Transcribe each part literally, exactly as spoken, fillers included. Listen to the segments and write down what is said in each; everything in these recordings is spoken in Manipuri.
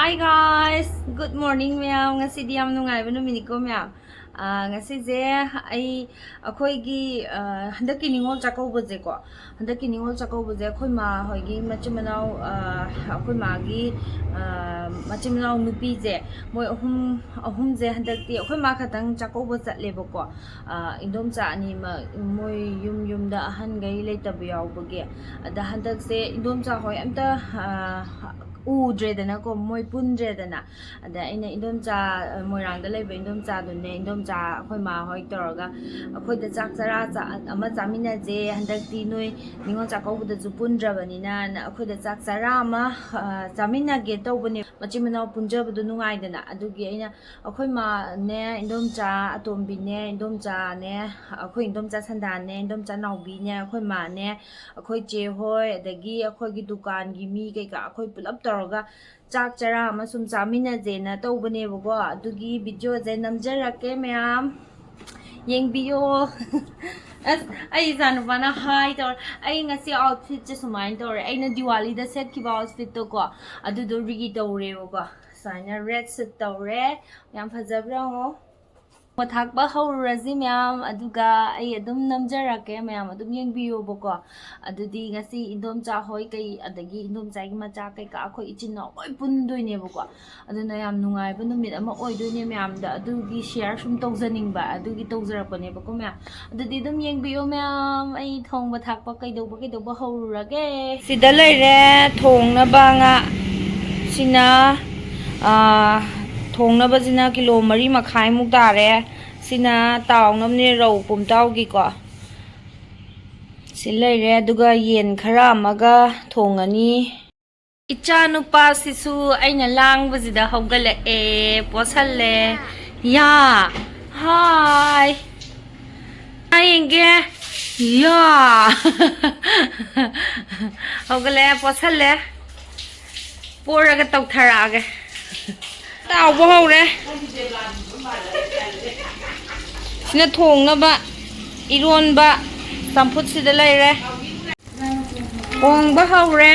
Hey guys, good morning ꯃꯌꯥꯝ꯫ ꯉꯁꯤꯗꯤ ꯌꯥꯝ ꯅꯨꯡꯉꯥꯏꯕ ꯅꯨꯃꯤꯠꯅꯤꯀꯣ ꯃꯌꯥꯝ꯫ ꯑꯥ, ꯉꯁꯤꯁꯦ ꯑꯩ, ꯑꯩꯈꯣꯏꯒꯤ, ꯑꯥ, ꯍꯟꯗꯛꯀꯤ ꯅꯤꯉꯣꯜ ꯆꯥꯛꯀꯧꯕꯁꯦꯀꯣ, ꯍꯟꯗꯛꯀꯤ ꯅꯤꯉꯣꯜ ꯆꯥꯛꯀꯧꯕꯁꯦ ꯑꯩꯈꯣꯏ ꯃꯥ ꯍꯣꯏꯒꯤ ꯃꯆꯤꯟ ꯃꯅꯥꯎ, ꯑꯥ, ꯑꯩꯈꯣꯏ ꯃꯥꯒꯤ, ꯑꯥ, ꯃꯆꯤꯟ ꯃꯅꯥꯎ ꯅꯨꯄꯤꯁꯦ, ꯃꯣꯏ ꯑꯍꯨꯝ, ꯑꯍꯨꯝꯁꯦ ꯍꯟꯗꯛꯇꯤ ꯑꯩꯈꯣꯏ ꯃꯥ ꯈꯛꯇꯪ ꯆꯥꯛꯀꯧꯕ ꯆꯠꯂꯦꯕꯀꯣ꯫ ꯑꯥ, ꯏꯟꯗꯣꯝꯆꯥ ꯑꯅꯤꯃꯛ ꯃꯣꯏ ꯌꯨꯝ ꯌꯨꯝꯗ ꯑꯍꯟꯈꯩ ꯂꯩꯇꯕ ꯌꯥꯎꯕꯒꯤ꯫ ꯑꯗ ꯍꯟꯗꯛꯁꯦ ꯏꯟꯗꯣꯝꯆꯥ ꯍꯣꯏ ꯑꯝꯇ, ꯑꯥ, ꯎꯗ꯭ꯔꯦꯗꯅꯀꯣ, ꯃꯣꯏ ꯄꯨꯟꯗ꯭ꯔꯦꯗꯅ꯫ ꯑꯗ ꯑꯩꯅ ꯏꯟꯗꯣꯝꯆꯥ, ꯑ, ꯃꯣꯏꯔꯥꯡꯗ ꯂꯩꯕ ꯏꯟꯗꯣꯝꯆꯥꯗꯨꯅꯦ, ꯏꯟꯗꯣꯝꯆꯥ ꯑꯩꯈꯣꯏ ꯃꯥ ꯍꯣꯏ ꯇꯧꯔꯒ ꯑꯩꯈꯣꯏꯗ ꯆꯥꯛ ꯆꯔꯥ ꯆꯥ-, ꯑꯃ ꯆꯥꯃꯤꯟꯅꯁꯦ, ꯍꯟꯗꯛꯇꯤ ꯅꯣꯏ ꯅꯤꯉꯣꯜ ꯆꯥꯛꯀꯧꯕꯗꯁꯨ ꯄꯨꯟꯗ꯭ꯔꯕꯅꯤꯅ, ꯑꯩꯈꯣꯏꯗ ꯆꯥꯛ ꯆꯔꯥ ꯑꯃ, ꯑ, ꯆꯥꯃꯤꯟꯅꯒꯦ ꯇꯧꯕꯅꯦ꯫ ꯃꯆꯤꯟ ꯃꯅꯥꯎ ꯄꯨꯟꯖꯕꯗꯣ ꯅꯨꯡꯉꯥꯏꯗꯅ꯫ ꯑꯗꯨꯒꯤ ꯑꯩꯅ ꯑꯩꯈꯣꯏ ꯃꯥꯅꯦ, ꯏꯟꯗꯣꯝꯆꯥ ꯑꯇꯣꯝꯕꯤꯅꯦ, ꯏꯟꯗꯣꯝꯆꯥꯅꯦ, ꯑꯩꯈꯣꯏ ꯏꯟꯗꯣꯝꯆꯥ ꯁꯟꯗꯥꯅꯦ, ꯏꯟꯗꯣꯝꯆꯥ ꯅꯥꯎꯕꯤꯅꯦ, ꯑꯩꯈꯣꯏ ꯃꯥꯅꯦ, ꯑꯩꯈꯣꯏ ꯆꯦ ꯍꯣꯏ, ꯑꯗꯒꯤ ꯑꯩꯈꯣꯏꯒꯤ ꯗꯨꯀꯥꯟꯒꯤ ꯃꯤ ꯀꯩꯀꯥ ꯑꯩꯈꯣꯏ ꯄꯨꯂꯞ ꯇꯧꯔꯒ ꯆꯥꯛ ꯆꯔꯥ ꯑꯃ ꯁꯨꯝ ꯆꯥꯃꯤꯟꯅꯁꯦꯅ ꯇꯧꯕꯅꯦꯕꯀꯣ꯫ ꯑꯗꯨꯒꯤ videoꯁꯦ ꯅꯝꯖꯔꯛꯀꯦ ꯃꯌꯥꯝ꯫ ꯌꯦꯡꯕꯤꯌꯣ꯫ ꯑꯁ, ꯑꯩ ꯏꯆꯥꯅꯨꯄꯥꯅ hi ꯇꯧꯔꯦ꯫ ꯑꯩ ꯉꯁꯤ outfitꯁꯦ ꯁꯨꯃꯥꯏꯅ ꯇꯧꯔꯦ꯫ ꯑꯩꯅ ꯗꯤꯋꯥꯂꯤꯗ ꯁꯦꯠꯈꯤꯕ outfitꯇꯣꯀꯣ, ꯑꯗꯨꯗꯣ re ꯇꯧꯔꯦꯕꯀꯣ꯫ ꯁꯨꯃꯥꯏꯅ red suit ꯇꯧꯔꯦ꯫ ꯌꯥꯝ ꯐꯖꯕ꯭ꯔꯥ ꯌꯦꯡꯉꯣ꯫ ꯊꯣꯡꯕ ꯊꯥꯛꯄ ꯍꯧꯔꯨꯔꯁꯤ ꯃꯌꯥꯝ, ꯑꯗꯨꯒ ꯑꯩ ꯑꯗꯨꯝ ꯅꯝꯖꯔꯛꯀꯦ, ꯃꯌꯥꯝ ꯑꯗꯨꯝ ꯌꯦꯡꯕꯤꯌꯣꯕꯀꯣ꯫ ꯑꯗꯨꯗꯤ ꯉꯁꯤ ꯏꯟꯗꯣꯝꯆꯥ ꯍꯣꯏ ꯀꯩ, ꯑꯗꯒꯤ ꯏꯟꯗꯣꯝꯆꯥꯒꯤ ꯃꯆꯥ ꯀꯩꯀꯥ ꯑꯩꯈꯣꯏ ꯏꯆꯤꯟ ꯏꯅꯥꯎ ꯂꯣꯏ ꯄꯨꯟꯗꯣꯏꯅꯦꯕꯀꯣ꯫ ꯑꯗꯨꯅ ꯌꯥꯝ ꯅꯨꯡꯉꯥꯏꯕ ꯅꯨꯃꯤꯠ ꯑꯃ ꯑꯣꯏꯗꯣꯏꯅꯦ ꯃꯌꯥꯝꯗ, ꯑꯗꯨꯒꯤ share ꯁꯨꯝ ꯇꯧꯖꯅꯤꯡꯕ ꯑꯗꯨꯒꯤ ꯇꯧꯖꯔꯛꯄꯅꯦꯕꯀꯣ ꯃꯌꯥꯝ꯫ ꯑꯗꯨꯗꯤ ꯑꯗꯨꯝ ꯌꯦꯡꯕꯤꯌꯣ ꯃꯌꯥꯝ, ꯑꯩ ꯊꯣꯡꯕ ꯊꯥꯛꯄ ꯀꯩꯗꯧꯕ ꯀꯩꯗꯧꯕ ꯍꯧꯔꯨꯔꯒꯦ꯫ ꯁꯤꯗ ꯂꯩꯔꯦ ꯊꯣꯡꯅꯕ ꯉꯥ꯫ ꯁꯤꯅ, ꯑꯥ, ꯊꯣꯡꯅꯕꯁꯤꯅ ꯀꯤꯂꯣ ꯃꯔꯤ ꯃꯈꯥꯏꯃꯨꯛ ꯇꯥꯔꯦ꯫ ꯁꯤꯅ ꯇꯥꯎꯅꯕꯅꯦ, ꯔꯧ ꯄꯨꯝꯇꯥꯎꯒꯤꯀꯣ꯫ ꯁꯤ ꯂꯩꯔꯦ, ꯑꯗꯨꯒ ꯌꯦꯟ ꯈꯔ ꯑꯃꯒ ꯊꯣꯡꯉꯅꯤ꯫ ꯏꯆꯥ ꯅꯨꯄꯥꯁꯤꯁꯨ ꯑꯩꯅ ꯂꯥꯡꯕꯁꯤꯗ ꯍꯧꯒꯠꯂꯛꯑꯦ, ꯄꯣꯠꯁꯜꯂꯦ꯫ ꯌꯥ, ꯍꯥꯏ꯫ ꯌꯦꯡꯒꯦ꯫ ꯌꯥ꯫ ꯍꯧꯒꯠꯂꯛꯑꯦ, ꯄꯣꯠꯁꯜꯂꯦ꯫ ꯄꯣꯔꯒ ꯇꯧꯊꯔꯛꯑꯒꯦ꯫ ꯇꯥꯎꯕ ꯍꯧꯔꯦ꯫ ꯁꯤꯅ ꯊꯣꯡꯅꯕ ꯏꯔꯣꯟꯕ, ꯆꯝꯐꯨꯠꯁꯤꯗ ꯂꯩꯔꯦ꯫ ꯊꯣꯡꯕ ꯍꯧꯔꯦ꯫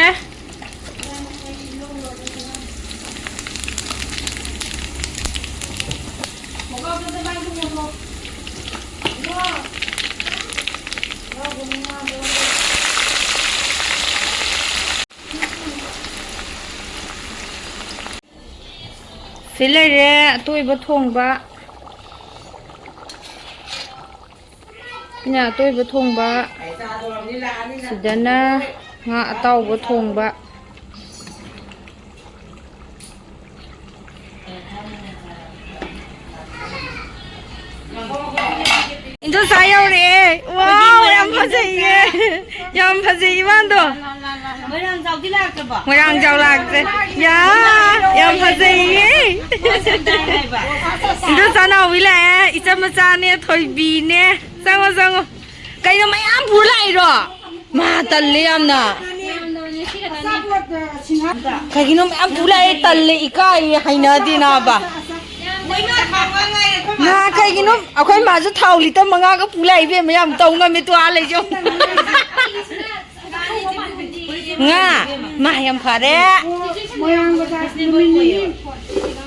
ꯁꯤ ꯂꯩꯔꯦ ꯑꯇꯣꯏꯕ ꯊꯣꯡꯕ꯫ ꯁꯤꯅ ꯑꯇꯣꯏꯕ ꯊꯣꯡꯕ꯫ ꯁꯤꯗꯅ ꯉꯥ ꯑꯇꯥꯎꯕ ꯊꯣꯡꯕ꯫ ꯏꯟꯗꯣꯆꯥ ꯌꯧꯔꯛꯑꯦ꯫ ꯋꯥꯎ, ꯌꯥꯝ ꯐꯖꯩꯌꯦ꯫ ꯌꯥꯝ ꯐꯖꯩ ꯏꯃꯥꯟꯗꯣ꯫ ꯃꯣꯏꯔꯥꯡꯖꯥꯎꯗꯤ ꯂꯥꯛꯇ꯭ꯔꯕꯣ? ꯃꯣꯏꯔꯥꯡꯖꯥꯎ ꯂꯥꯛꯇ꯭ꯔꯦ꯫ ꯌꯥ, ꯌꯥꯝ ꯐꯖꯩꯌꯦ꯫ ꯏꯟꯗꯣꯆꯥ ꯅꯥꯎꯕꯤ ꯂꯥꯛꯑꯦ꯫ ꯏꯆꯝ ꯃꯆꯥꯅꯦ, ꯊꯣꯏꯕꯤꯅꯦ꯫ ꯆꯪꯉꯣ, ꯆꯪꯉꯣ꯫ ꯀꯩꯅꯣ ꯃꯌꯥꯝ ꯄꯨꯔ ꯂꯥꯛꯏꯔꯣ? ꯃꯥ ꯇꯜꯂꯦ ꯌꯥꯝꯅ꯫ ꯀꯩꯒꯤꯅꯣ ꯃꯌꯥꯝ ꯄꯨ ꯂꯥꯛꯑꯦ? ꯇꯜꯂꯦ, ꯏꯀꯥꯏꯌꯦ, ꯍꯩꯅꯗꯦ ꯅꯥꯕ꯫ ꯃꯥ ꯀꯩꯒꯤꯅꯣ ꯑꯩꯈꯣꯏ ꯃꯥꯁꯨ ꯊꯥꯎ ꯂꯤꯇꯔ ꯃꯉꯥꯒ ꯄꯨ ꯂꯥꯛꯏ ꯏꯕꯦꯝꯃ, ꯌꯥꯝ ꯇꯧ ꯉꯝꯃꯦ꯫ ꯇꯨ ꯑꯥ ꯂꯩꯖꯧ꯫ ꯉꯥ꯫ ꯃꯥ ꯌꯥꯝ ꯐꯔꯦ꯫ ꯃꯣꯏꯔꯥꯡ ꯕꯖꯥꯔ ꯅꯨꯃꯤꯠ ꯅꯤꯅꯤ꯫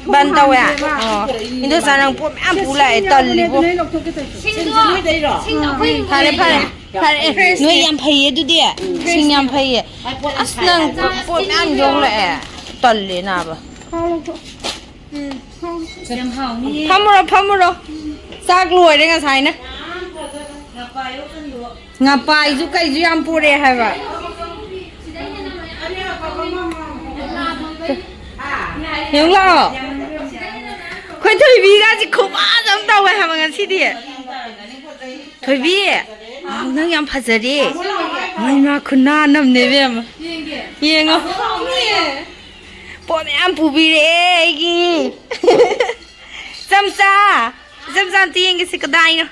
ꯕꯟ ꯇꯧꯋꯦ? ꯑꯣ꯫ ꯏꯟꯗꯣꯆꯥ ꯅꯪ ꯄꯣꯠ ꯃꯌꯥꯝ ꯄꯨ ꯂꯥꯛꯑꯦ, ꯇꯜꯂꯤꯕꯣ꯫ ꯐꯔꯦ, ꯐꯔꯦ꯫ ꯐꯔꯦ, ꯑꯦ, ꯅꯣꯏ ꯌꯥꯝ ꯐꯩꯌꯦ ꯑꯗꯨꯗꯤ꯫ ꯁꯤꯡ ꯌꯥꯝ ꯐꯩꯌꯦ꯫ ꯑꯁ, ꯅꯪ ꯄꯣꯠ ꯃꯌꯥꯝ ꯌꯣꯛꯂꯛꯑꯦ꯫ ꯇꯜꯂꯦ ꯅꯥꯕ꯫ ꯐꯝꯃꯨꯔꯣ, ꯐꯝꯃꯨꯔꯣ꯫ ꯆꯥꯛ ꯂꯣꯏꯔꯦ ꯉꯁꯥꯏꯅ꯫ ꯉꯄꯥꯏꯁꯨ ꯀꯩꯁꯨ ꯌꯥꯝ ꯄꯨꯔꯛꯑꯦ ꯍꯥꯏꯕ꯫ ꯌꯦꯡꯉꯨ ꯂꯥꯛꯑꯣ꯫ ꯑꯩꯈꯣꯏ ꯊꯣꯏꯕꯤꯒꯁꯤ ꯈꯨꯕꯥꯖ ꯑꯃ ꯇꯧꯋꯦ ꯍꯥꯏꯕ ꯉꯁꯤꯗꯤ꯫ ꯊꯣꯏꯕꯤ, ꯋꯥꯎ, ꯅꯪ ꯌꯥꯝ ꯐꯖꯔꯦ꯫ ꯃꯩꯃꯥ ꯈꯨꯅꯥꯟ ꯑꯃꯅꯦ ꯏꯕꯦꯝꯃ꯫ ꯌꯦꯡꯉꯣ꯫ ꯄꯣꯠ ꯃꯌꯥꯝ ꯄꯨꯕꯤꯔꯛꯑꯦ ꯑꯩꯒꯤ꯫ ꯏꯆꯝꯆꯥ, ꯏꯆꯝꯆꯥ ꯑꯝꯇ ꯌꯦꯡꯒꯦꯁꯦ ꯀꯗꯥꯏꯅꯣ?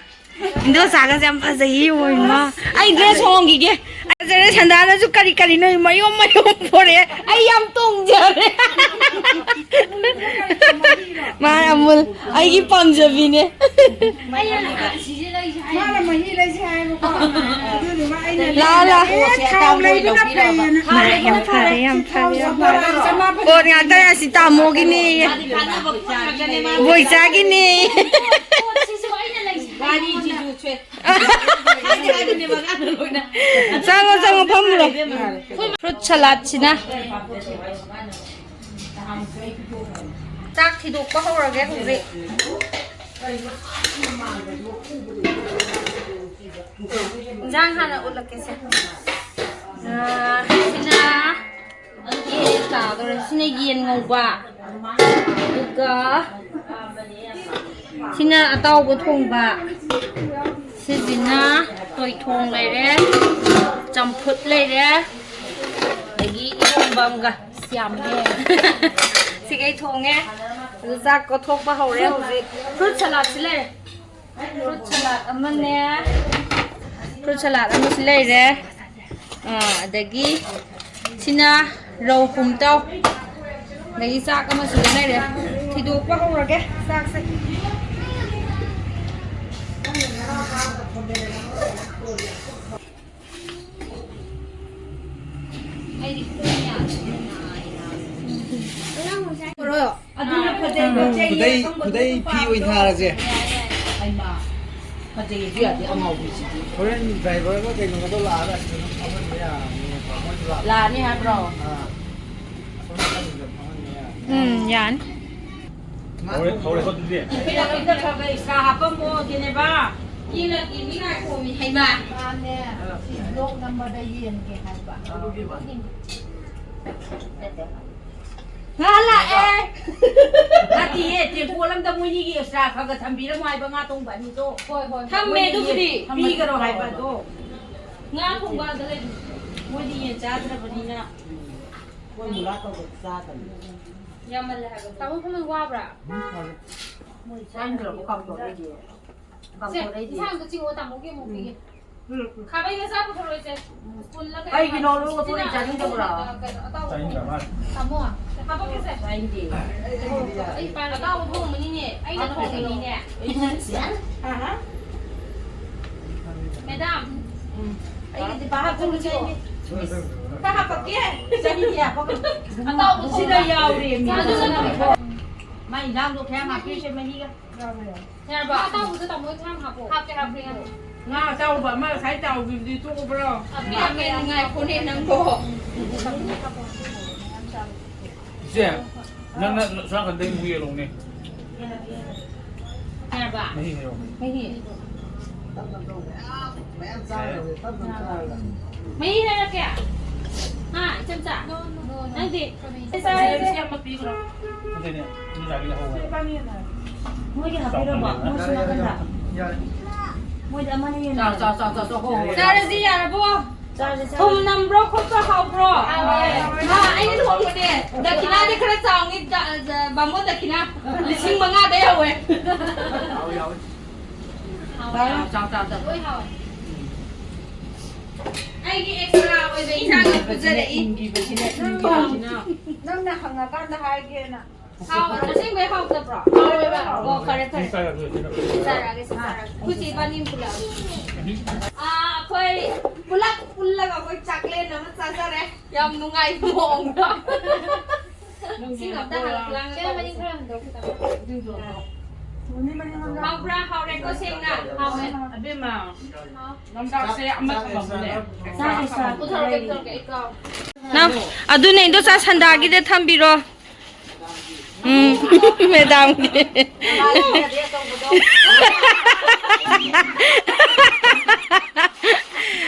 ꯏꯟꯗꯣꯆꯥꯒꯁꯦ ꯌꯥꯝ ꯐꯖꯩꯌꯦ, ꯌꯦꯡꯉꯣ ꯏꯃꯥ꯫ ꯑꯩ ꯗ꯭ꯔꯦꯁ ꯍꯣꯡꯈꯤꯒꯦ꯫ ꯐꯖꯔꯦ, ꯁꯟꯗꯥꯅꯁꯨ ꯀꯔꯤ ꯀꯔꯤꯅꯣ ꯃꯌꯣꯝ ꯃꯌꯣꯝ ꯄꯣꯔꯛꯑꯦ꯫ ꯑꯩ ꯌꯥꯝ ꯇꯣꯡꯖꯔꯦ꯫ ꯃꯥ ꯑꯃꯨꯜ ꯑꯩꯒꯤ ꯄꯥꯝꯖꯕꯤꯅꯦ꯫ ꯃꯥꯅ ꯃꯍꯤ ꯂꯩꯁꯦ ꯍꯥꯏꯕꯀꯣ꯫ ꯑꯗꯨꯗꯨꯒ ꯑꯩꯅ ꯂꯥꯛꯑꯣ, ꯂꯥꯛꯑꯣ꯫ ꯑꯦ, ꯊꯥꯎ ꯂꯩꯕꯅ ꯐꯩꯌꯦꯅ꯫ ꯃꯥ ꯌꯥꯝ ꯐꯔꯦ, ꯌꯥꯝ ꯐꯔꯦ, ꯌꯥꯝ ꯐꯔꯦ꯫ ꯄꯣꯠ ꯉꯥꯛꯇ ꯑꯁꯤ ꯇꯥꯃꯣꯒꯤꯅꯦ꯫ ꯕꯣꯏꯆꯥꯒꯤꯅꯦ꯫ ꯆꯪꯉꯣ, ꯆꯪꯉꯣ, ꯐꯝꯃꯨꯔꯣ꯫ ꯐ꯭ꯔꯨꯠ ꯁꯂꯥꯗꯁꯤꯅ꯫ ꯆꯥꯛ ꯊꯤꯗꯣꯛꯄ ꯍꯧꯔꯒꯦ ꯍꯧꯖꯤꯛ꯫ ꯏꯟꯖꯥꯡ ꯍꯥꯟꯅ ꯎꯠꯂꯛꯀꯦꯁꯦ꯫ ꯑꯥ, ꯁꯤꯅ ꯌꯦꯟ ꯇꯥꯗꯣꯔꯦ꯫ ꯁꯤꯅ ꯌꯦꯟ ꯉꯧꯕ, ꯑꯗꯨꯒ ꯁꯤꯅ ꯑꯇꯥꯎꯕ ꯊꯣꯡꯕ, ꯁꯤꯁꯤꯅ ꯇꯣꯏꯊꯣꯡ ꯂꯩꯔꯦ, ꯆꯝꯐꯨꯠ ꯂꯩꯔꯦ, ꯑꯗꯒꯤ ꯏꯔꯣꯝꯕ ꯑꯃꯒ꯫ ꯑꯁ, ꯌꯥꯝꯃꯦ꯫ ꯁꯤꯈꯩ ꯊꯣꯡꯉꯦ꯫ ꯑꯗꯨ ꯆꯥꯛ ꯀꯣꯊꯣꯛꯄ ꯍꯧꯔꯦ ꯍꯧꯖꯤꯛ꯫ ꯐ꯭ꯔꯨꯠ ꯁꯂꯥꯗꯁꯤ ꯂꯩꯔꯦ꯫ ꯐ꯭ꯔꯨꯠ ꯁꯂꯥꯗ ꯑꯃꯅꯦ꯫ ꯐ꯭ꯔꯨꯠ ꯁꯂꯥꯗ ꯑꯃꯁꯨ ꯂꯩꯔꯦ꯫ ꯑꯥ, ꯑꯗꯒꯤ ꯁꯤꯅ ꯔꯧ ꯄꯨꯝꯇꯧ꯫ ꯑꯗꯒꯤ ꯆꯥꯛ ꯑꯃꯁꯨ ꯂꯩꯔꯦ꯫ ꯊꯤꯗꯣꯛꯄ ꯍꯧꯔꯒꯦ ꯆꯥꯛꯁꯦ꯫ ꯑꯩꯗꯤ ꯈꯣꯡ ꯌꯥꯗꯕꯅꯤꯅ ꯅꯥꯏ ꯅꯥꯏ꯫ ꯑꯗꯨꯅ ꯐꯖꯩ, ꯎꯝ, ꯐꯖꯩ, ꯈꯨꯗꯩ, ꯑꯁꯪꯕꯗꯣ ꯈꯨꯗꯩ ꯐꯤ ꯑꯗꯨꯝ ꯑꯣꯏꯅ ꯄꯥꯝꯃꯦ꯫ ꯊꯥꯔꯁꯦ꯫ ꯍꯩꯃꯥ, ꯐꯖꯩꯌꯦ ꯑꯗꯨ ꯌꯥꯗꯤ ꯑꯉꯥꯎꯕꯤꯁꯤꯗꯤ꯫ ꯍꯣꯔꯦꯟ ꯗ꯭ꯔꯥꯏꯚꯔꯒ ꯀꯩꯅꯣꯒꯗꯣ ꯂꯥꯛꯑꯒ ꯑꯁꯤꯗ ꯑꯗꯨꯝ ꯐꯝꯍꯟꯕ ꯌꯥꯔꯅꯤ, ꯃꯣꯏꯁꯨ ꯂꯥꯛꯑ-, ꯂꯥꯛꯑꯅꯤ ꯍꯥꯏꯕ꯭ꯔꯣ? ꯑꯥ, ꯑꯁꯣꯝ ꯅꯥꯀꯟꯗꯨꯗ ꯐꯝꯍꯟꯕ ꯌꯥꯔꯅꯤ꯫ ꯎꯝ, ꯌꯥꯅꯤ꯫ ꯍꯧꯔꯦ, ꯍꯧꯔꯦꯀꯣ ꯑꯗꯨꯗꯤ? ꯅꯨꯄꯤ ꯂꯥꯛꯄꯗ ꯈꯔ ꯈꯔ extra ꯍꯥꯞꯄꯝꯃꯣ, ꯖꯦꯅꯦꯕꯥ꯫ ꯌꯦꯡꯉꯛꯀꯦ, ꯃꯤ ꯉꯥꯏꯈꯣꯃꯤ, ꯍꯩꯃꯥ꯫ ꯃꯥꯅꯦ, ꯁꯤ vlog ꯅꯝꯕꯗ ꯌꯦꯡꯒꯦ ꯍꯥꯏꯕ꯫ ꯉꯥ ꯂꯥꯛꯑꯦ꯫ ꯅꯠꯇꯤꯌꯦ, ꯇꯦꯡꯀꯣꯠ ꯑꯝꯗ ꯃꯣꯏꯅꯤꯒꯤ extra ꯈꯔ ꯈꯔ ꯊꯝꯕꯤꯔꯝꯃꯣ ꯍꯥꯏꯕ, ꯉꯥ ꯊꯣꯡꯕ ꯑꯅꯤꯗꯣ꯫ ꯍꯣꯏ, ꯍꯣꯏ, ꯊꯝꯃꯦ ꯃꯣꯏꯅꯤ ꯑꯗꯨꯕꯨꯗꯤ꯫ ꯌꯦꯟ ꯄꯤꯒꯅꯣ ꯍꯥꯏꯕ ꯑꯗꯣ꯫ ꯉꯥ ꯊꯣꯡꯕ ꯑꯗ ꯂꯩꯕꯅꯤ꯫ ꯃꯣꯏꯗꯤ ꯌꯦꯟ ꯆꯥꯗ꯭ꯔꯕꯅꯤꯅ꯫ ꯃꯣꯏ ꯃꯨꯂꯥ ꯇꯧꯕ ꯆꯥꯗꯕꯅꯤ꯫ ꯌꯥꯝꯃꯜꯂꯦ ꯍꯥꯏꯕ꯫ ꯇꯥꯃꯣ ꯐꯝꯕ ꯋꯥꯕ꯭ꯔꯥ? ꯎꯝ, ꯐꯔꯦ꯫ ꯆꯥꯅꯤꯡꯗ꯭ꯔꯕꯣ ꯀꯥꯡꯁꯣꯏ ꯑꯩꯗꯤ? ꯁꯦ, ꯀꯥꯡꯁꯣꯏ ꯑꯩꯗꯤ꯫ ꯏꯟꯁꯥꯡꯗꯣ ꯆꯤꯡꯉꯣ, ꯇꯥꯃꯣꯒꯤ ꯑꯃꯨꯛ ꯄꯤꯒꯦ꯫ ꯎꯝ꯫ ꯈꯥꯕꯩ ꯃꯆꯥ ꯄꯨꯊꯣꯔꯛꯑꯣ, ꯏꯆꯦ꯫ ꯎꯝ꯫ ꯁ꯭ꯄꯨꯟꯂ ꯀꯩꯅꯣ꯫ ꯀꯩꯒꯤꯅꯣ ꯂꯣꯛ ꯊꯣꯛꯏ, ꯆꯥꯅꯤꯡꯗꯕ꯭ꯔꯣ? ꯀꯩꯅꯣ ꯑꯇꯥꯎꯕ꯫ ꯆꯥꯅꯤꯡꯗꯕ ꯃꯥꯜꯂꯦ꯫ ꯇꯥꯃꯣ, ꯍꯥꯄꯛꯀꯦꯁꯦ꯫ ꯆꯥꯅꯤꯡꯗꯦ꯫ ꯑꯩ ꯄꯥꯏꯔꯒꯦ꯫ ꯑꯇꯥꯎꯕ ꯊꯣꯡꯕꯅꯤꯅꯦ꯫ ꯑꯩꯅ ꯊꯣꯡꯉꯤꯅꯤꯅꯦ꯫ ꯑꯍꯥ꯫ ꯃꯦꯗꯥꯝ꯫ ꯎꯝ꯫ ꯑꯩꯒꯤꯗꯤ ꯄꯥ ꯍꯥꯞꯆꯤꯜꯂꯨ ꯆꯠꯂꯣ꯫ ꯈꯔ ꯍꯥꯞꯄꯛꯀꯦ꯫ ꯆꯥꯅꯤꯡꯗꯦ ꯍꯥꯞꯄꯛꯀꯅꯨ꯫ ꯑꯇꯥꯎꯕ ꯁꯤꯗ ꯌꯥꯎꯔꯦ, ꯃꯤ꯫ ꯆꯥꯗꯣꯏꯅꯦ꯫ ꯃꯥꯏ ꯏꯟꯖꯥꯡꯗꯣ ꯈꯔ ꯌꯥꯝ ꯍꯥꯞꯄꯤꯁꯦ, ꯃꯍꯤꯒ꯫ ꯌꯥꯔꯕ? ꯑꯇꯥꯎꯕꯗꯣ ꯇꯥꯃꯣ ꯈꯔ ꯌꯥꯝ ꯍꯥꯞꯄꯣ꯫ ꯍꯥꯞꯀꯦ, ꯍꯥꯞꯀꯦ, ꯌꯥꯔꯦ꯫ ꯉꯥ ꯑꯇꯥꯎꯕ ꯑꯃ ꯉꯁꯥꯏ ꯇꯥꯎꯈꯤꯕꯗꯨꯗꯤ ꯇꯣꯛꯑꯕ꯭ꯔꯣ? ꯍꯥꯞꯄꯦ, ꯍꯥꯞꯄꯦ, ꯉꯥꯏꯈꯣꯅꯦ ꯅꯪꯕꯣ꯫ ꯏꯆꯦ, ꯅꯪꯅ ꯁꯣꯝ ꯅꯥꯀꯟꯗꯩ ꯑꯃꯨꯛ ꯌꯦꯜꯂꯣꯅꯦ꯫ ꯌꯥꯔꯕ? ꯃꯍꯤ ꯍꯩꯔꯛꯑꯣ꯫ ꯃꯍꯤ꯫ ꯃꯍꯤ ꯍꯩꯔꯛꯀꯦ? ꯍꯥ, ꯏꯆꯝꯆꯥ? ꯅꯪꯗꯤ? ꯁꯤ ꯑꯃ ꯄꯤꯈ꯭ꯔꯣ꯫ ꯅꯠꯇꯦꯅꯦ, ꯏꯟꯗꯤꯔꯥꯒꯤ ꯂꯧꯍꯧꯕ꯫ ꯃꯣꯏꯒꯤ ꯍꯥꯞꯄꯤꯔꯝꯃꯣ, ꯃꯣꯏ ꯁꯣꯝ ꯅꯥꯀꯟꯗ꯫ ꯃꯣꯏꯗꯤ ꯑꯃꯅ ꯍꯦꯟꯅ ꯆꯥꯎ, ꯆꯥꯎ, ꯆꯥꯎ, ꯆꯥꯎ, ꯆꯥꯎ, ꯍꯣ, ꯍꯣ, ꯍꯣ꯫ ꯆꯥꯔꯁꯤ, ꯌꯥꯔꯕꯣ? ꯆꯥꯔꯁꯤ, ꯆꯥꯔꯁꯤ꯫ ꯊꯨꯝ ꯅꯝꯕ꯭ꯔꯣ, ꯈꯣꯠꯄ꯭ꯔꯣ, ꯍꯥꯎꯕ꯭ꯔꯣ? ꯍꯥꯎꯋꯦ꯫ ꯃꯥ, ꯑꯩꯅ ꯊꯣꯡꯕꯅꯦ꯫ ꯗꯈꯤꯅꯥꯗꯤ ꯈꯔ ꯆꯥꯎꯅꯤ, ꯗ-, ꯗ-, ꯕꯥꯃꯣꯟ ꯗꯈꯤꯅꯥ ꯂꯤꯁꯤꯡ ꯃꯉꯥꯗꯩ ꯍꯧꯋꯦ꯫ ꯍꯥꯎꯋꯦ, ꯍꯥꯎꯋꯦ꯫ ꯍꯥꯎꯋꯦ꯫ ꯆꯥꯎ, ꯆꯥꯎ, ꯆꯥꯎ꯫ ꯂꯣꯏ ꯍꯥꯎꯋꯦ꯫ ꯑꯩꯒꯤ extra ꯑꯣꯏꯕ ꯏꯟꯁꯥꯡ ꯑꯃ ꯄꯨꯖꯔꯛꯏ꯫ ꯅꯪꯅ ꯍꯪꯉꯀꯥꯟꯗ ꯍꯥꯏꯒꯦꯅ꯫ ꯍꯥꯎ-, ꯑꯁꯦꯡꯕꯩ ꯍꯥꯎꯇꯕ꯭ꯔꯣ? ꯍꯥꯎꯋꯦꯕ꯫ ꯑꯣ, ꯐꯔꯦ, ꯐꯔꯦ꯫ ꯁꯤ ꯆꯥꯔꯒꯦ, ꯁꯤ ꯆꯥꯔꯒꯦ꯫ ꯁꯤ ꯆꯥꯔꯒꯦ, ꯁꯤ ꯆꯥꯔꯒꯦ꯫ ꯑꯩꯈꯣꯏ ꯆꯦ ꯏꯕꯥꯅꯤ ꯄꯨꯂꯞ꯫ ꯑꯥ, ꯑꯩꯈꯣꯏ ꯄꯨꯂꯞ ꯄꯨꯜꯂꯒ ꯑꯩꯈꯣꯏ ꯆꯥꯛꯂꯦꯟ ꯑꯃ ꯆꯥꯖꯔꯦ꯫ ꯌꯥꯝ ꯅꯨꯡꯉꯥꯏꯕ ꯃꯑꯣꯡꯗ꯫ ꯁꯤ ꯉꯥꯛꯇ ꯍꯜꯂꯛꯄ ꯂꯥꯡꯉꯛꯄ꯫ ꯆꯦ, ꯃꯅꯤꯡ ꯈꯔ ꯍꯟꯗꯣꯛꯈꯤꯗ꯫ ꯍꯥꯎꯕ꯭ꯔꯥ? ꯍꯥꯎꯔꯦꯀꯣ, ꯁꯦꯡꯅ? ꯍꯥꯎꯋꯦ꯫ ꯑꯕꯦꯝꯃ, ꯅꯝꯗꯥꯛꯁꯦ ꯑꯃ ꯊꯝꯃꯝꯃꯨꯅꯦ꯫ ꯆꯥꯔꯦ, ꯆꯥꯔꯦ꯫ ꯄꯨꯊꯣꯔꯛꯀꯦ, ꯄꯨꯊꯣꯔꯛꯀꯦ, ꯑꯩ ꯀꯥꯎ-꯫ ꯅꯪ, ꯑꯗꯨꯅꯦ, ꯏꯟꯗꯣꯆꯥ ꯁꯟꯗꯥꯒꯤꯗ ꯊꯝꯕꯤꯔꯣ꯫ ꯎꯝ, ꯃꯦꯗꯥꯝꯒꯤ꯫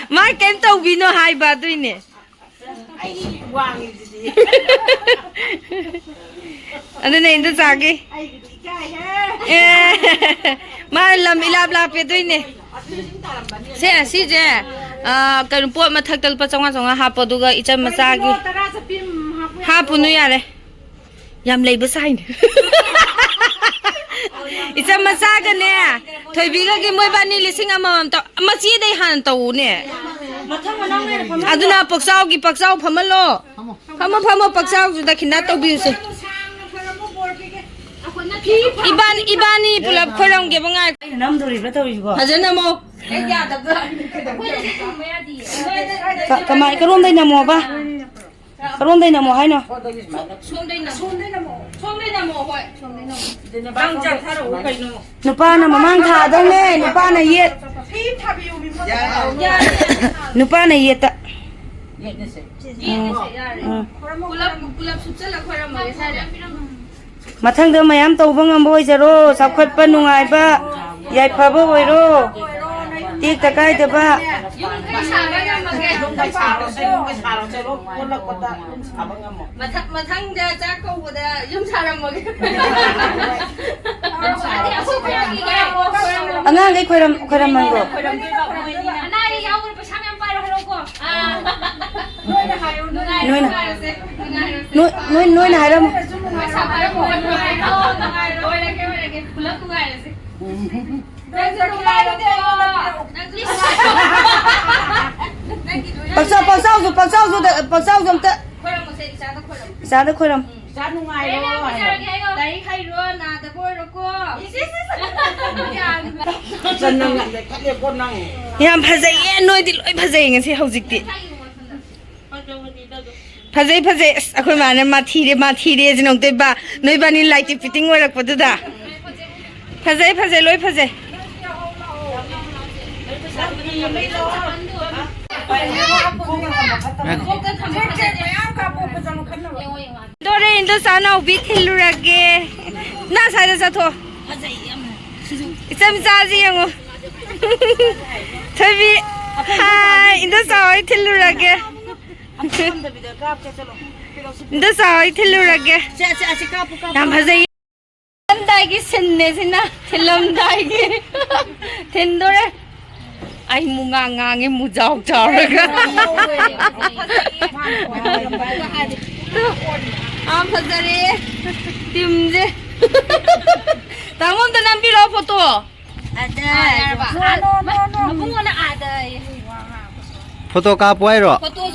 ꯃꯥ ꯀꯩꯝ ꯇꯧꯕꯤꯅꯣ ꯍꯥꯏꯕ ꯑꯗꯨꯏꯅꯦ꯫ ꯑꯩ ꯋꯥꯡꯉꯤꯁꯤꯗꯤ꯫ ꯑꯗꯨꯅꯦ ꯏꯟꯗꯣꯆꯥꯒꯤ꯫ ꯑꯩꯒꯤꯗꯤ ꯏꯀꯥꯏꯍꯦ꯫ ꯑꯦ, ꯃꯥ ꯂꯝ ꯏꯂꯥꯞ ꯂꯥꯞꯄꯦ ꯑꯗꯨꯏꯅꯦ꯫ ꯑꯗꯨꯗꯤ ꯁꯨꯝ ꯇꯥꯔꯝꯕꯅꯤ꯫ ꯁꯦ, ꯁꯤꯁꯦ, ꯑ, ꯀꯩꯅꯣ, ꯄꯣꯠ ꯃꯊꯛꯇ ꯂꯨꯄꯥ ꯆꯥꯝꯃꯉꯥ ꯆꯥꯝꯃꯉꯥ ꯍꯥꯞꯄꯣ, ꯑꯗꯨꯒ ꯏꯆꯝ ꯃꯆꯥꯒꯤ꯫ ꯀꯩꯒꯤꯅꯣ ꯇꯔꯥ ꯆꯠꯄꯤ ꯑꯃ ꯍꯥꯞꯄꯨ ꯌꯥꯗ꯭ꯔꯣ? ꯍꯥꯞꯄꯨꯅꯨ ꯌꯥꯔꯦ꯫ ꯌꯥꯝ ꯂꯩꯕ ꯁꯥꯏꯅꯦ꯫ ꯏꯆꯝ ꯃꯆꯥꯒꯅꯦ, ꯊꯣꯏꯕꯤꯒꯒꯤ ꯃꯣꯏꯕꯥꯅꯤ ꯂꯤꯁꯤꯡ ꯑꯃꯃꯝ ꯇꯧ-, ꯃꯆꯦꯗꯩ ꯍꯥꯟꯅ ꯇꯧꯎꯅꯦ꯫ ꯃꯊꯪ ꯃꯅꯥꯎ ꯂꯩꯔ ꯐꯝꯍꯜꯂꯣ꯫ ꯑꯗꯨꯅ ꯄꯣꯛꯆꯥꯎꯒꯤ ꯄꯥꯛꯆꯥꯎ ꯐꯝꯍꯜꯂꯣ꯫ ꯐꯝꯃꯣ, ꯐꯝꯃꯣ, ꯄꯥꯛꯆꯥꯎꯁꯨ ꯗꯈꯤꯅꯥ ꯇꯧꯕꯤꯔꯨꯁꯦ꯫ ꯏꯕꯥꯅꯤ, ꯏꯕꯥꯅꯤ ꯄꯨꯂꯞ ꯈꯣꯏꯔꯝꯒꯦꯕ, ꯉꯥꯏ꯫ ꯑꯩꯅ ꯅꯝꯗꯣꯔꯤꯕ꯭ꯔꯥ ꯇꯧꯔꯤꯁꯤꯕꯣ? ꯐꯖꯅ ꯑꯃꯨꯛ꯫ ꯀ-, ꯀꯃꯥꯏ, ꯀꯔꯣꯝꯗꯩ ꯅꯝꯃꯣꯕ? ꯀꯔꯣꯝꯗꯩ ꯅꯝꯃꯣ ꯍꯥꯏꯅꯣ? ꯁꯣꯝꯗꯩ ꯅꯝꯃꯣ꯫ ꯁꯣꯝꯗꯩ ꯅꯝꯃꯣ, ꯍꯣꯏ, ꯁꯣꯝꯗꯩ ꯅꯝꯃꯣ꯫ ꯅꯪ ꯆꯠꯊꯔꯛꯑꯣ ꯀꯩꯅꯣ? ꯅꯨꯄꯥꯅ ꯃꯃꯥꯡ ꯊꯥꯗꯧꯅꯦ, ꯅꯨꯄꯥꯅ ꯌꯦꯠ꯫ ꯌꯥꯔꯦ, ꯌꯥꯔꯦ꯫ ꯅꯨꯄꯥꯅ ꯌꯦꯠꯇ꯫ ꯌꯦꯠꯅꯁꯦ꯫ ꯌꯦꯠꯅꯁꯦ, ꯌꯥꯔꯦ꯫ ꯎꯝ꯫ ꯄꯨꯂꯞ, ꯄꯨꯂꯞ ꯁꯨꯞꯆꯜꯂ ꯈꯣꯏꯔꯝꯃꯒꯦ ꯁ꯭ꯋꯥꯏꯗ꯫ ꯃꯊꯪꯗ ꯃꯌꯥꯝ ꯇꯧꯕ ꯉꯝꯕ ꯑꯣꯏꯖꯔꯣ, ꯆꯥꯎꯈꯠꯄ, ꯅꯨꯡꯉꯥꯏꯕ, ꯌꯥꯏꯐꯕ ꯑꯣꯏꯔꯣ, ꯇꯦꯛꯇ ꯀꯥꯏꯗꯕ꯫ ꯌꯨꯝ ꯀꯩ ꯁꯥꯕ ꯉꯝꯃꯒꯦ? ꯌꯨꯝ ꯀꯩ ꯁꯥꯔꯁꯦ, ꯌꯨꯝ ꯀꯩ ꯁꯥꯔꯁꯦ, ꯂꯣꯏ ꯄꯨꯜꯂꯛꯄꯗ ꯌꯨꯝ ꯁꯥꯕ ꯉꯝꯃꯣ꯫ ꯃꯊꯪ, ꯃꯊꯪꯗ ꯆꯥꯛ ꯀꯧꯕꯗ ꯌꯨꯝ ꯁꯥꯔꯝꯃꯒꯦ꯫ ꯑꯗꯤ ꯑꯩꯈꯣꯏ ꯈꯨꯂꯪꯒꯤꯒ ꯈꯨꯂꯪ ꯑꯉꯥꯡꯈꯩ ꯈꯣꯏꯔꯝ-, ꯈꯣꯏꯔꯝꯃꯟꯈꯣ꯫ ꯈꯣꯏꯔꯝꯗꯣꯏꯕ ꯃꯣꯏꯅꯤꯅ꯫ ꯑꯅꯥ ꯑꯌꯦꯛ ꯌꯥꯎꯕꯅ ꯄꯩꯁꯥ ꯃꯌꯥꯝ ꯄꯥꯏꯔꯣ ꯍꯥꯏꯔꯛꯎꯀꯣ꯫ ꯑꯥ꯫ ꯅꯣꯏꯅ ꯍꯥꯏꯔꯣ, ꯅꯣꯏꯅ ꯍꯥꯏꯔꯣ꯫ ꯅꯣꯏꯅ꯫ ꯅꯣꯏ, ꯅꯣꯏ, ꯅꯣꯏꯅ ꯍꯥꯏꯔꯝꯃꯣ꯫ ꯄꯩꯁꯥ ꯄꯥꯏꯔꯝꯃꯣ꯫ ꯅꯨꯡꯉꯥꯏꯔꯣ, ꯅꯨꯡꯉꯥꯏꯔꯣ꯫ ꯑꯣꯏꯔꯒꯦ, ꯑꯣꯏꯔꯒꯦ꯫ ꯄꯨꯂꯞ ꯅꯨꯡꯉꯥꯏꯔꯁꯦ꯫ ꯎꯝ꯫ ꯅꯪꯁꯨ ꯅꯨꯡꯉꯥꯏꯔꯣꯀꯣ꯫ ꯅꯪꯁꯨ ꯅꯨꯡꯉꯥꯏꯔꯣ꯫ ꯄꯪꯆꯥꯎ, ꯄꯪꯆꯥꯎꯁꯨ, ꯄꯪꯆꯥꯎꯁꯨ ꯗ-, ꯄꯪꯆꯥꯎꯁꯨ ꯑꯝꯇ꯫ ꯈꯣꯏꯔꯝꯃꯣꯁꯦ, ꯏꯆꯥꯗ ꯈꯣꯏꯔꯝꯃꯣ꯫ ꯏꯆꯥꯗ ꯈꯣꯏꯔꯝ꯫ ꯎꯝ꯫ ꯏꯆꯥ ꯅꯨꯡꯉꯥꯏꯔꯣ ꯍꯥꯏꯌꯣ꯫ ꯂꯥꯏꯔꯤꯛ ꯍꯩꯔꯣ, ꯅꯥꯗꯕ ꯑꯣꯏꯔꯣꯀꯣ꯫ ꯏꯁ, ꯏꯁ, ꯏꯁ꯫ ꯆꯟꯅ ꯉꯝꯗꯦ, ꯈꯜꯂꯦꯀꯣ ꯅꯪ꯫ ꯌꯥꯝ ꯐꯖꯩꯌꯦ, ꯅꯣꯏꯗꯤ ꯂꯣꯏ ꯐꯖꯩꯌꯦ ꯉꯁꯤ ꯍꯧꯖꯤꯛꯇꯤ꯫ ꯐꯖꯩ, ꯐꯖꯩ꯫ ꯑꯁ, ꯑꯩꯈꯣꯏ ꯃꯥꯅ "ꯃꯥ ꯊꯤꯔꯦ, ꯃꯥ ꯊꯤꯔꯦ" ꯁꯤ ꯅꯣꯛꯇꯣꯏꯕ꯫ ꯅꯣꯏꯕꯥꯅꯤ ꯂꯥꯏꯇꯤꯛ ꯐꯤꯇꯤꯡ ꯑꯣꯏꯔꯛꯄꯗꯨꯗ꯫ ꯐꯖꯩ, ꯐꯖꯩ, ꯂꯣꯏ ꯐꯖꯩ꯫ ꯗꯣꯔꯦ, ꯏꯟꯗꯣꯆꯥ ꯅꯥꯎꯕꯤ ꯊꯤꯜꯂꯨꯔꯒꯦ꯫ ꯅꯪ ꯁ꯭ꯋꯥꯏꯗ ꯆꯠꯊꯣꯛ꯫ ꯏꯆꯝ ꯆꯥꯁꯤ ꯌꯦꯡꯉꯣ꯫ ꯊꯣꯏꯕꯤ, ꯍꯥꯏ, ꯏꯟꯗꯣꯆꯥ ꯍꯣꯏ ꯊꯤꯜꯂꯨꯔꯒꯦ꯫ ꯏꯟꯗꯣꯆꯥ ꯍꯣꯏ ꯊꯤꯜꯂꯨꯔꯒꯦ꯫ ꯌꯥꯝ ꯐꯖꯩ꯫ ꯊꯤꯜꯂꯝꯗꯥꯏꯒꯤ ꯁꯤꯟꯅꯦ ꯁꯤꯅ, ꯊꯤꯜꯂꯝꯗꯥꯏꯒꯤ꯫ ꯊꯤꯟꯗꯣꯔꯦ꯫ ꯑꯩ ꯃꯨꯉꯥ ꯉꯥꯡꯉꯦ, ꯃꯨꯖꯥꯎ ꯆꯥꯎꯔꯒ꯫ ꯌꯥꯝ ꯐꯖꯔꯦ ꯇꯤꯝꯁꯦ꯫ ꯇꯥꯃꯣ, ꯑꯝꯇ ꯅꯝꯕꯤꯔꯛꯑꯣ ꯐꯣꯇꯣ꯫ ꯑꯗ꯫ ꯑꯥ, ꯌꯥꯔꯕ? ꯅꯣ, ꯅꯣ, ꯅꯣ, ꯅꯣ꯫ ꯃꯕꯨꯡꯉꯣꯅ ꯑꯥꯗ꯫ ꯐꯣꯇꯣ ꯀꯥꯞꯄꯨ ꯍꯥꯏꯔꯣ? ꯐꯣꯇꯣ